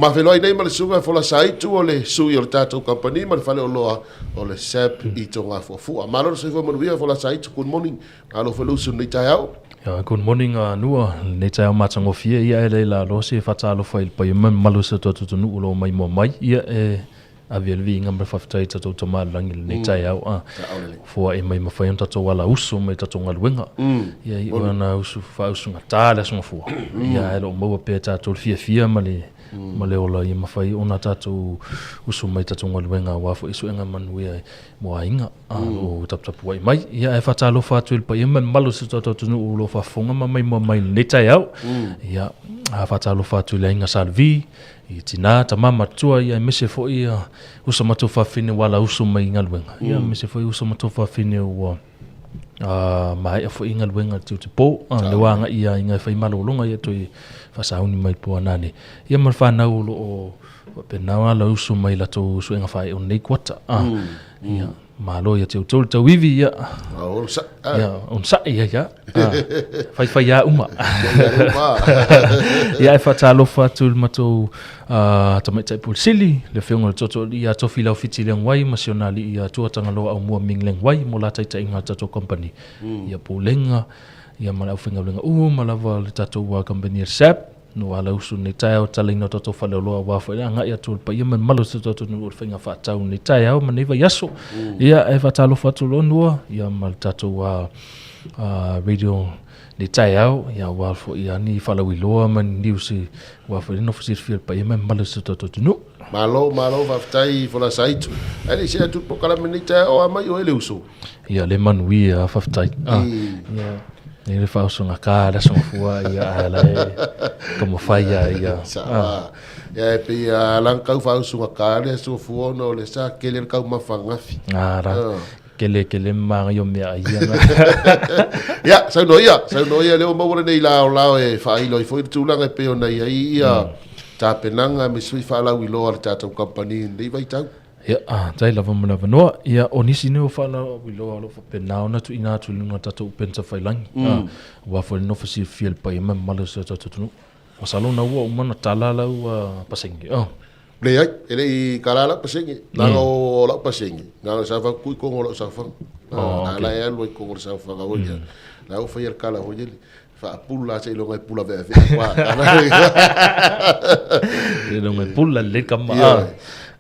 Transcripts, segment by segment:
Mafeiloai nei ma le Susuga Folasa Aitu o le sui o le tatou kamupani ma le faleoloa o le SAP i Togafuafua. Malo le soifua manuia Folasa Aitu, good morning. Malo foi le usu i lenei taeao. Yeah, good morning uh, Nua, lenei taeao matagofie ia e lei la loa se faatalofa i le paia ma le mamalu o si o tatou atunuu o lo o maimoa mai. Ia e ave le viiga ma le faafetai i tatou Tama i le Lagi i lenei taeao a foai mai mafai ona tatou ala uso mai tatou galuega. Ia iu ana usu faausugata le Aso Gafua. Ia ae o lo o maua pea e tatou le fiafia ma le ma le ola ia mafai ona tatou usu mai tatou galuega aua foi suega manuia mo aiga a o lo o taputapuai mai. Ia ae faatalofa atu i le paia ma le mamalu o si o tatou atunuu o lo o faafofoga ma maimoa mai i lenei taeao. Ia faatalofa atu i le aiga Sa Levi, i tina, tama matua, ia aemaise foi ia uso ma tuafafine ua alausu mai i galuega, ia aemaise foi uso ma tuafafine ua maea foi i galuega i le tiute po, le ua agai i aiga e fai malologa, ia toe faasauni mai i le po a nanei. Ia ma le fanau o lo o faapena ona alausu mai i latou suega faaiu o lenei kuata. Ia, Malo ia te outou le tauivi, ia. Ia, onosai, ia, ia. Faifai lava uma. Ia, e faatalofa atu i le matou tamaitai Pule Sili, le Afioga i le Tootooalii ia Tofilau Fiti Leaguai ma si ona alii ia Tuatagaloa Aumua Ming Leaguai mo la taitaiga a le tatou kamupani. Ia, Pulega, ia ma le aufaigaluega uma lava a le tatou kamupani a le SAB. No ala usu nei taeao talaina o tatou faleoloa aua foi le agai atu o le paia ma le mamalu o si o tatou atunuu i le faiga faatau i lenei taeao ma lenei vaiaso. Ia e faatalofa atu loa Nua ia ma le tatou radio nei taeao ia aua foi ia ni faalauiloa ma ni news aua foi le nofo silafia e le paia ma le mamalu o si o tatou atunuu. Malo, malo, faafetai Folasa Aitu. Ae le i see atu i le polokalame lenei taeao, o a mai oe le uso? Ia le manuia, faafetai. Ia, e le faaosoga ka le aso Gafua, ia ae la e taumafai ia ia. Sa. Ia e pei a lang kau faaosoga ka le aso Gafua ona o le sa kele le taumafa gafi. Ah, ra. Kele kele manaia o meaai ia. Ia, saunoa ia, saunoa ia lea ua maua lenei laolao e faailo ai foi le tulaga e pei ona i ai ia tapenaga aemaise foi faalauiloa a le tatou kamupani i lenei vaitau. Ia, faafetai lava mo le avanoa. Ia, o nisi nei o faalauiloa o lo o faapena ona tuuina atu i luga o tatou upega tafailagi, aua foi le nofo silafia e le paia ma le mamalu o si o tatou atunuu. Masalo na ua uma ona tala lau pasene. Leai, e le i tala lau pasene. Leaga o lau pasene, na o le saofaga tuu i totonu o lau saofaga. A la e alu ai i totonu o le saofaga foi lea. La ua faia le tala foi lele, faapula seiloga e pula veavea kwa. Seiloga e pula lelei kama.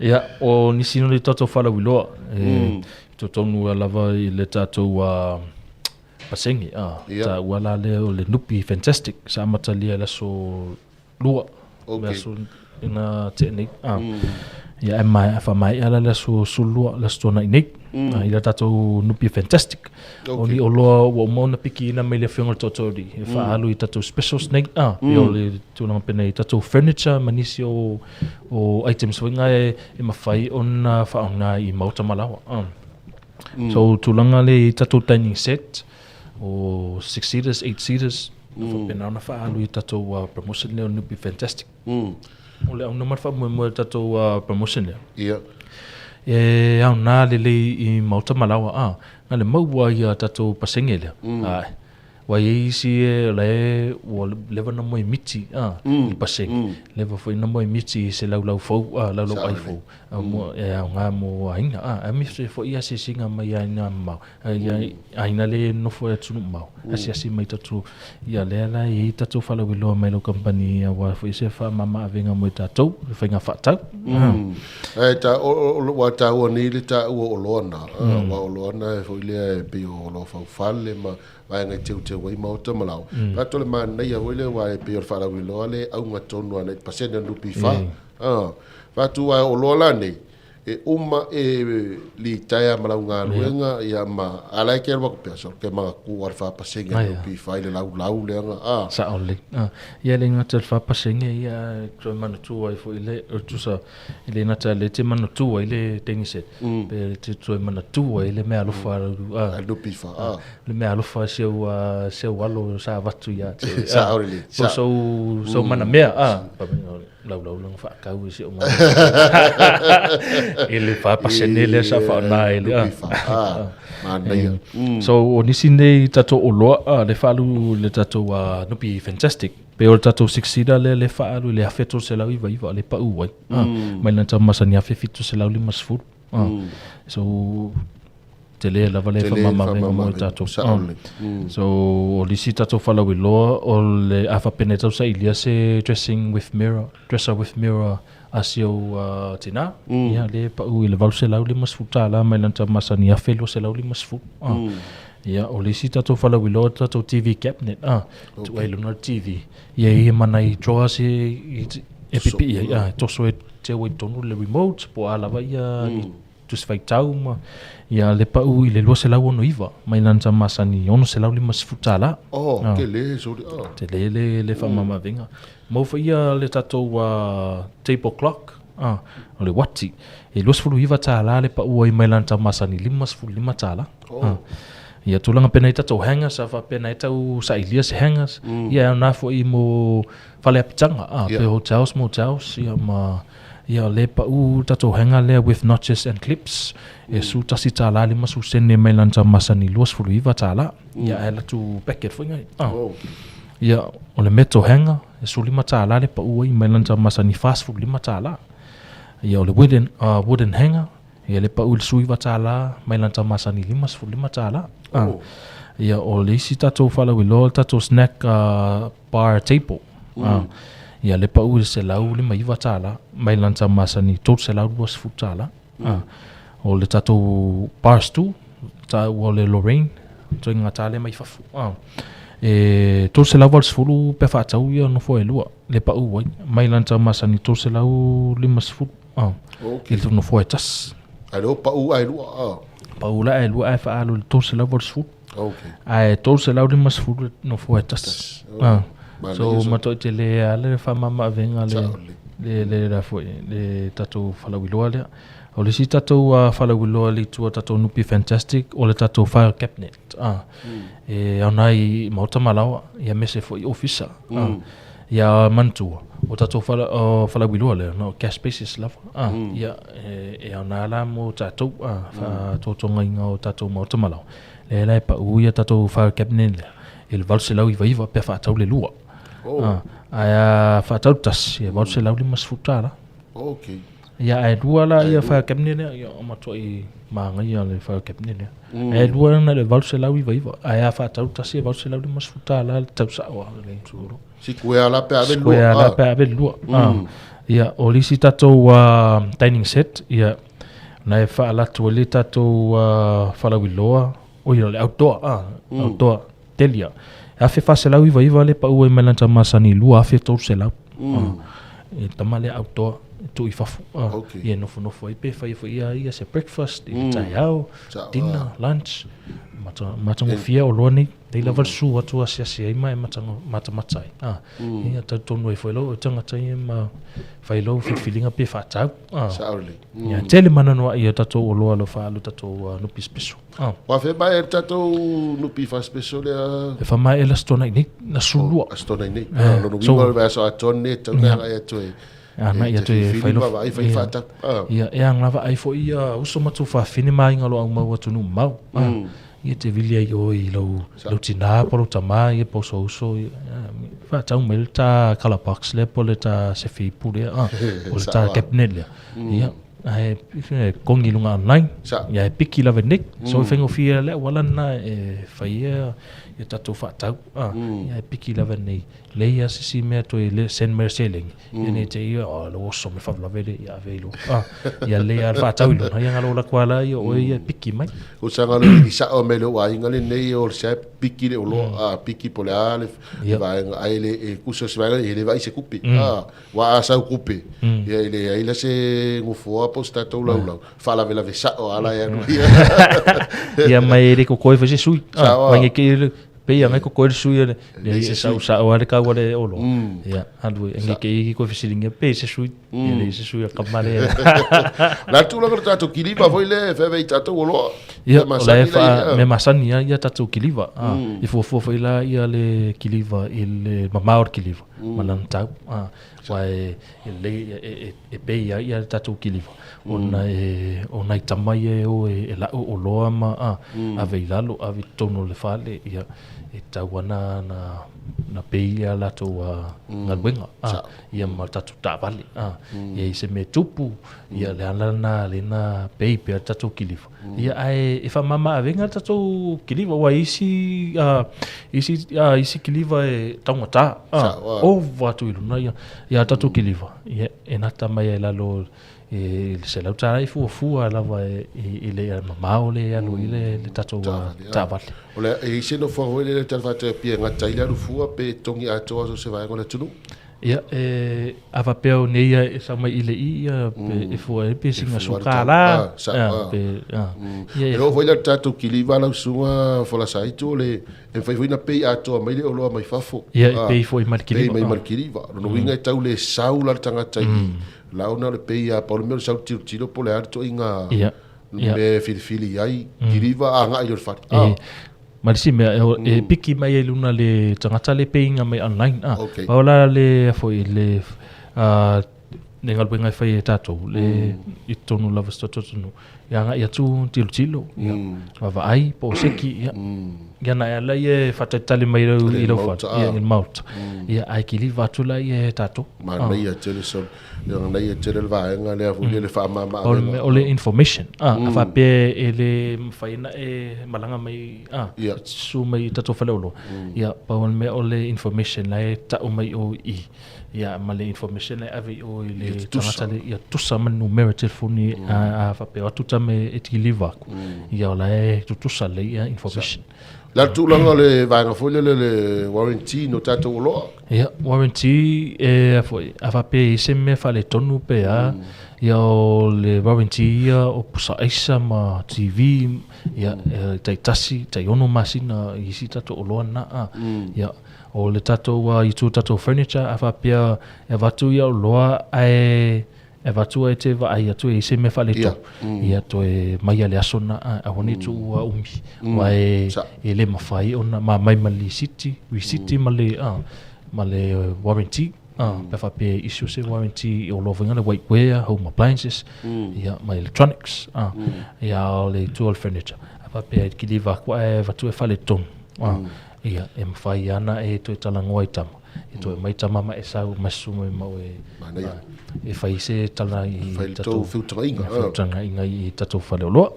Ia, o nisi o tatou faalauiloa, e totonu lava i le tatou pasene, taua la lea o le Nupi Fantastic, sa amatalia i le aso Lua, le aso ina tea nei. Ia, e maea, faamaea la le aso 12, le aso Tuanai nei, i le tatou Nupi Fantastic. O ni oloa ua uma ona pikiina mai le Afioga i le Tootooalii e faaalu i tatou specials nei, pei o le tulaga penei, tatou furniture ma nisi o items foi na e mafai ona faaaoga i maota ma laoa. So, tulaga lea i tatou dining set, o six seaters, eight seaters, faapena ona faaalu i tatou promotion lea o Nupi Fantastic. O le auga ma le faamoemoe o le tatou promotion lea, e aoga lelei i maota ma laoa, a, na le maua ia tatou pasene lea, ae aua e i ai isi o la e ua leva ona moemiti i pasene, leva foi ona moemiti i se laulau fou, laulau ai fou, e aoga mo aiga, aemaise foi asiasiga mai aiga mamao. Aiga le nofo i atunuu mamao, asiasi mai tatou, ia lea la e i ai tatou faalauiloa mai lau kamupani aua foi se faamama-avega mo i tatou i faiga faatau. Ae ta, ua taua nei le taua o oloa na, aua o oloa na foi lea e pei o oloa faufale ma vaega e teuteu ai maota ma laoa. Faatoa le manaia foi lea aua e pei o le faalauiloa le auga tonu a nai pasene o le NPF. Faatu ae o oloa la nei, E uma e litaea ma lau galuega ia ma a la e ke alu atu pea so ke manatua le 4% a le NPF i le laulau lea na a. Sao lelei. Ia e le gata i le 4% ia e toe manatua ai foi le tusa e le gata le te manatua ai le teine set pe te toe manatua ai le meaalofa a le NPF a. Le meaalofa a si au si au alo sa avatu ia te oe. Sao lelei. Po sou sou manamea a. Laulau lana faatau i si ou I le 4% lea sa faaaoga ai le Pei o le tatou six seater lea le faaalu i le 1399 le pau ai. Mai lana tau masani 1750. So tele lava le faamamaavega mo tatou. So o le isi tatou faalauiloa o le a faapea nei tau sailia se dressing with mirror, dresser with mirror a si ou tina. Ia lea e pau i le $850 mai lana tau masani $1250. Ia o le isi tatou faalauiloa o le tatou TV cabinet tuu ai i luga le TV. Ia e i ai ma nai drawers e pipii ai, e toso e teu ai i totonu le remote po o a lava ia ni tusi faitau ma ia le pau i le 269 mai lana tau masani $650. Oh, tele soli. Oh. Tele le faamamaavega. Maua foi ia le tatou table clock, o le uati, e $29 le pau ai mai lana tau masani $55. Oh. Ia tulaga pena i tatou hangers, a faapea na e tau sailia se hangers, ia e aoga foi mo fale apitaga, pe hotels, motels, ia ma ia le pau tatou hanger lea with notches and clips, e $11 50 sene mai lana tau masani $29. Ia ae latu packet foi ngai. Ia o le metal hanger, e $15 le pau ai mai lana tau masani $45. Ia o le wooden hanger, ia le pau i le $19 mai lana tau masani $55. Ia o le isi tatou faalauiloa o le tatou snack bar table. Ia le pau i le $159 mai lana tau masani $320. O le tatou bar stool, taua o le Lorraine, ituaiga ta lea mai fafo. E $380 pe faatau ia nofo e lua, le pau ai, mai lana tau masani $350. I le nofo e tasi. Ae lea ua pau ae lua. Pau la ae lua ae faaalu i le $380. Ae 350 le nofo e tasi. So matuai tele lava le faamamaavega le le la foi le tatou falauiloa lea. O le isi tatou falauiloa le itu a tatou Nupi Fantastic o le tatou file cabinet. E aoga i maota ma laoa ia aemaise foi ofisa. Ia manatua o tatou falauiloa lea na o cash basis lava. Ia e aoga la mo tatou faatotogaina o tatou maota ma laoa. Lea la e pau ia tatou file cabinet lea i le 899 pe faatau le lua. Ae a faatau le tasi, e $850. Okay. Ia ae lua la ia file cabinet lea, ia o matuai manaia le file cabinet lea. Ae lua na le 899, ae a faatau le tasi e $850 le tau sao a le sulu. Sikuea la pe ave lua. Sikuea la pe ave lua. Ia o le isi tatou dining set, ia na e faalatu ai le tatou falauiloa, oi o le outdoor, outdoor telia. E 1499 le pau ai mai lana masani 2300. E tama le outdoor e tuu i fafo. Ia nofonofo ai pe fai foi ia ia se breakfast i le taeao, dinner, lunch. Matagofie oloa nei. Nei lava le su atu asiasi ai ma e matamata ai. Ia talitonu ai foi lau tagata ia ma fai lau filifiliga pe faatau. Sao lelei. Ia tele mananoai ia tatou oloa lo faaalu tatou Nupi Special. Ua fea mai e tatou Nupi fa Special lea? E fa mai e la stona nei, na sulua. A stona nei. Lono wiwa le aso atoa nei tau na agai atu e. A na ia toe fai lo ai fai faatau. Ia e ang lava ai foi ia uso ma tuafafine ma aiga o lo o aumau atunuu mamao. Ia te vili ai oe i lau lau tina po o lau tama ia po o sou uso ia faatau mai le ta colour box lea po o le ta sefe ipu lea po o le ta cabinet lea. Ia ae kogi i luga online ia e piki lava nei. So e faigofie le auala lena e fai ai ia tatou faatau ia e piki lava nei. Leai lava se isi mea toe le send mai le seleni ia nei te i o le oso ma le faalavelave le ia ave i luga. Ia lelei lava le faatau i luga ia galo atu lava la ia oe ia e piki mai. O saga le vili sao mai le aiga lenei o le se piki le oloa a piki po le a le vaega ai le e kusa se vaega e le vai se kupe a wa a sau kupe ia ile ai la se ngofoa po se tatou laulau faalavelave sao ala ia ia Ia mai le kokoe foi se sui. Mai nge ke pei a ngai kokoe le sui le le sau sao ale kau ale olo. Ia alu e nge ke i koe fesiligia pe se sui. Ia le se sui a kamale. La tulaga le tatou kiliva foi le feve i tatou oloa. Ia, o la e fa me masani ia ia tatou kiliva. I fuafua foi la ia le kiliva i le mamao o le kiliva ma lana tau. Aua e lelei e pei ai ia le tatou kiliva ona e o nai tama ia e o e lau oloa ma ave i lalo ave i totonu o le fale ia. E tatau lava na na pay a latou galuega ia ma tatou taavale ia i se mea e tupu ia le ala lena lea na pay pea le tatou kiliva ia ae e faamama avega le tatou kiliva aua e isi isi isi kiliva e taugata ova atu i luga ia ia tatou kiliva ia e gata mai ai i lalo i le $100 e fuafua lava i le mamao lea e alu ai le tatou taavale. O le, e i ai se nofoaga foi lele tala faatapia e gata ai le alu fua pe totogi atoa so o se vaega o le atunuu? Ia, e, a faapea o nei e sau mai i le i, ia, pe e fua ai pe sina suka la, pe, ia, E oo foi la i le tatou kiliva lau susuga Folasaaitu, o le, e mafai foi ona pay atoa mai le oloa mai fafo. Ia, e pay foi mai le kiliva. Pay mai ma le kiliva. O lona uiga e tau le sau la le tagata i Launa o le pei a pau le mea o le sau tilotilo po o le a le ituaiga mea e filifili ai, kiliva agai i le fale. E, ma le isi mea, e piki mai ai i luna le tagata le peiga mai online. Ah, okay. Pau la le foi le le galuega e fai e tatou le i totonu lava o se tatou atunuu e agai atu tilotilo ia vaavaai po o seki ia ia na e ala ia e faatalitali mai i lau fale ia i le maota ia ae kiliva atu la ia e tatou. Manaia tele solo. Manaia tele le vaega lea foi le faamama avega. O le information a faapea e le mafai ona e malaga mai susu mai i tatou faleoloa ia pau o le mea o le information la e tau mai o i i ma le information la e ave i o i le tagata le ia tutusa ma le numera telefoni a faapea o atu tama e deliver aku ia o la e tutusa lelei ia information. Le a le tulaga o le vaega foi lele le warranty no tatou oloa? Ia, warranty e foi, a faapea e i ai se mea faaletonu pe a, ia o le warranty ia o pusa aisa ma TV, ia e taitasi, taiono masina i isi tatou oloa na a. Ia, o le tatou itu tatou furniture a faapea e avatu ia oloa ae E avatu ai te vaai atu e i ai se mea faaletonu, ia toe mai le aso na aua ne i tuua umi, aua e le mafai ona ma aumai ma le lisiti, risiti ma le ma le warranty, pe a faapea e issue se warranty i oloa foi na le white ware, home appliances, ia ma electronics, ia a o le itu o le furniture, a faapea e kiliva atu ae avatu e faaletonu, ia e mafai lava ona e toe talanoa i tama. E toe mai tama ma e sau ma susu mai ma oe. Manaia. E fai se tala i fai le tou feutagaiga. Feutagaiga i tatou faleoloa.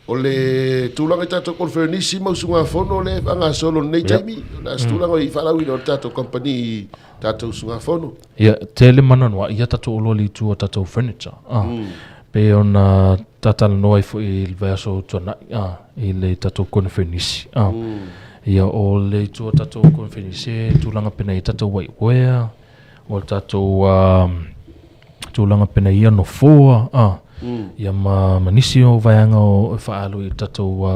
O le tulaga i tatou conferenisi ma usugafono lea e faagasolo i lenei taimi, o le a se tulaga i faalauiloa le tatou company i tatou usugafono? Ia, tele mananoa ia tatou oloa i le itu o tatou furniture. Pei ona ta talanoa ai foi i le vaiaso tuanai i le tatou conferenisi. Ia, o le itu o tatou conferenisi e tulaga pena i tatou whiteware, o le tatou tulaga pena ia nofoa, ia ma nisi o vaega o e faaalu i tatou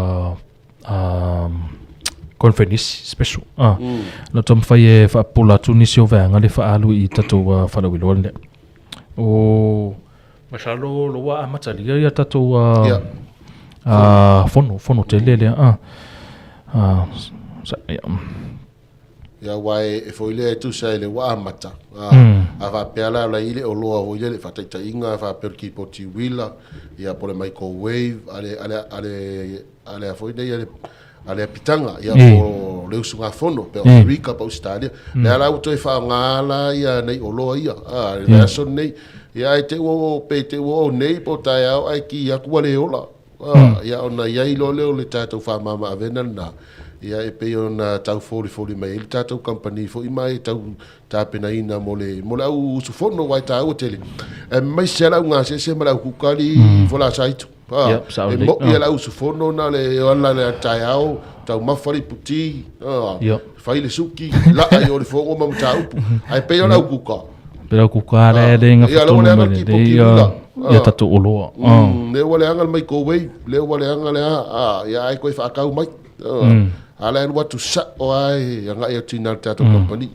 conferenisi special. Na taumafai e faapupula atu nisi o vaega le faaalu i tatou faalauiloa lenei. O Masalo lo ua amatalia ia tatou fono, fono tele lea. Ia. Ia aua e foi lea e tusa i le ua amata. A faapea la la i le oloa foi lea le faataitaiga a faapea o le kipoti uila, ia po o le microwave a le a le a le a le a foi nei a le a le apitaga ia po o le usugafono pe o Amerika po o Ausetalia. Lea la ua toe faaaoga la ia nei oloa ia a le vaiaso lenei. Ia ae te i ua pe te i ua oo nei po o taeao ae ki atu ua le ola. Ia ona i ai loa lea o le tatou faamama avega lena, ia e pei ona tau folifoli mai ai le tatou kamupani foi ma e tau tapenaina mo le mo le au usufono aua e taua tele aemaise lava le au gasese ma le au kukali folasa itu. Yep, sao E lelei. moʻi le au usufono na le ala le taeao, taumafa le iputi, fai le suki, laa i o le fogo ma mataupu. Ae pei o le au kuka. Pei au kuka le le nga Ia, fatonu le mai anga le kipo le ki ia uila. ia tatou oloa. Le ua leaga le microwave, le ua leaga le a, ia ai koe whaakau mai. A la e alu atu sao lava e agai atu i ina i le tatou company.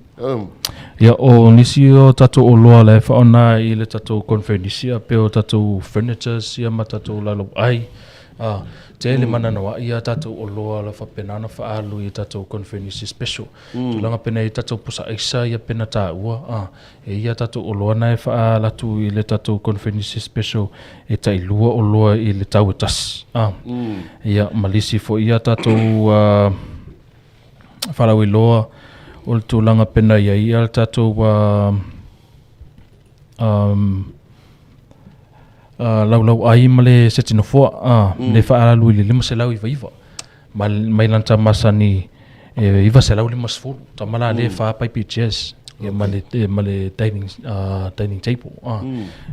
Ia, o nisi o tatou oloa la e faaaoga i le tatou conference ia, pei o tatou furnitures ia ma tatou lalauai. Tele mananoai ia tatou oloa la faapena ona faaalu i tatou conference special. Tulaga pena i tatou pusa aisa ia pena taua, E i ai a tatou oloa na e faaala atu i le tatou conference special e tailua oloa i le tau e tasi. Ia, ma lisi foi ia tatou faalauiloa o le tulaga pena i ai ia le tatou laulau ai ma le seti nofoa le faaalu i le 599 mai lana tau masani e 950 tama la le fa paipi chairs ia ma le ma le dining dining table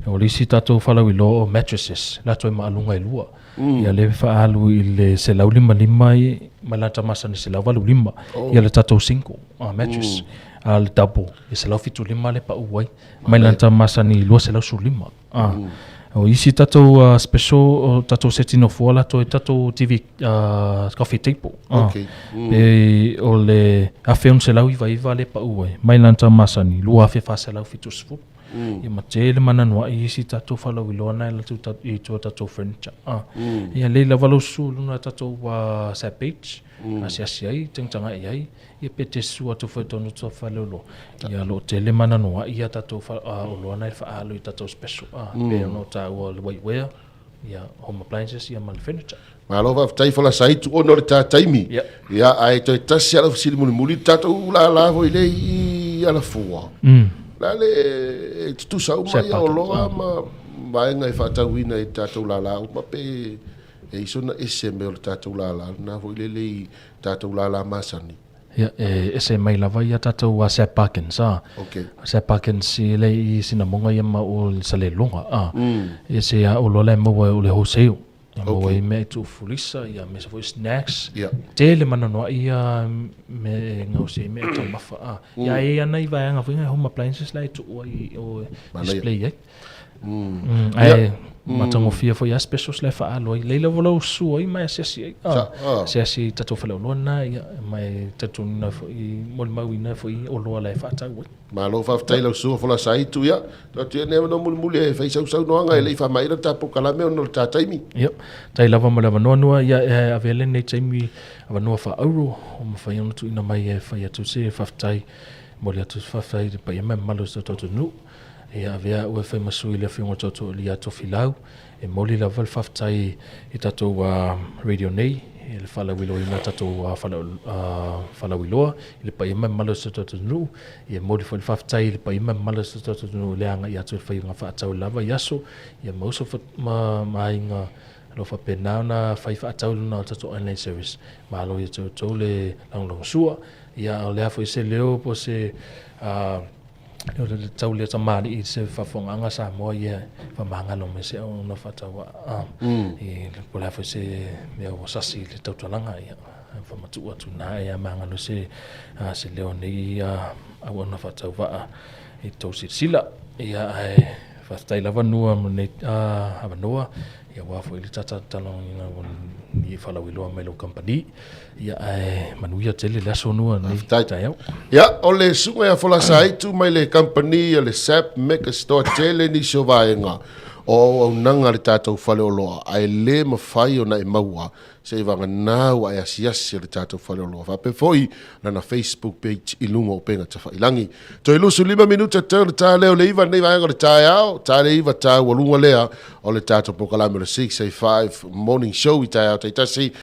o le isi tatou faalauiloa o mattresses latou e maaluga e lua ia le faaalu i le 155 mai lana tau masani 185 ia le tatou single mattress a le double e 175 le pau ai mai lana tau masani 215. O isi tatou special o tatou seti nofoa latou e tatou TV coffee table. Pe o le 1699 le pau ai mai lana tau masani 2470. Ia ma tele mananoai isi tatou faalauiloa na e latou i tua tatou furniture. Ia lei lava lau susu i luna o tatou sap page asiasi ai tagatagai i ai. Ia pe te susu atu foi tonu tua faleoloa. Ia lo o tele mananoai ia tatou oloa na e faaalu i tatou special pe ona o taua o le whiteware, ia home appliances ia ma le furniture. Malo faafetai Falasaitu ona o le ta taimi. Ia ae toe tasi lava lau fesili mulimuli le tatou lala foi lea i Alafua. O le a le e tutusa uma ia oloa ma vaega e faatauina i tatou lala uma pe e i ai sona ese mai o le tatou lala lena foi lele i tatou lala masani. Ia, e ese mai lava ia tatou a Sap Parkins, a. Okay. Sap Parkins i le i sinamoga ia ma o le saleloga, a. E se a o lola e maua o le wholesale. E maua i mea i tuu fulisa, ia me se foi snacks. Ia. Tele manonoa ia me ngau se mea taumafa, a. Ia e ana i vaeanga foi ngai home appliances la e tuu ai o display ai. Ae matagofie foi a specials la e faaalu ai. Leila ua lau susu ai ma e asiasi ai. Asiasi i tatou faleoloa lena ia ma e talitonuina foi molimauina foi oloa la e faatau ai. Malo faafetai lau susuga Folasaitu ia. Tuu atu ia lenei avanoa mulimuli e fai sau saunoaga e le i faamaea le ta polokalame ona o le ta taimi. Ia, faafetai lava mo le avanoa Noa. Ia e avea lenei taimi avanoa faauro ua mafai ona tuuina mai e fai atu se faafetai, momoli atu se faafetai i le paia ma le mamalu o si o tatou atunuu. E avea au e fai ma sui i le Afioga Tootoo Elia Tofilau. E momoli lava le faafetai i tatou radio nei i le faalauiloaina o tatou faalauiloa i le paia ma le mamalu o si o tatou atunuu. E momoli foi le faafetai i le paia ma le mamalu o si o tatou atunuu i le agai atu i le faiga faatau i le la vaiaso ma uso ma aiga o lo o faapena ona fai faatau i luna o le tatou online service. Malo ia te outou le lagolagosua. Ia a o le a foi se leo po o se O le tau lea tamalii i se faafofogaaga a Samoa ia faamagalo mai se auauna faatauvaa i po o le a foi se mea ua sasi i le tautalaga ia faamatuu atu na e magalo se se leo nei auauna faatauvaa i tou silasila. Ia ae faafetai lava Nua mo lenei avanoa ia aua foi le ta talanoaina o ni faalauiloa mai lou kamupani. Ia ae manuia tele le aso Nua nei taeao. Ia, o le susuga ia Folasaitu mai le kamupani a le SAP Mega Store tele nisi o vaega o auaunaga a le tatou faleoloa ae le mafai ona e maua seivagana ua e asiasi o le tatou faleoloa faapea foi lana Facebook page i luga o upega tafailangi. Toe 25 minuta toe o le ta lea o le 9 lenei vaega o le taeao, ta le 9 taualuga lea o le tatou polokalame o le 6 a 5 Morning Show i taeao taitasi.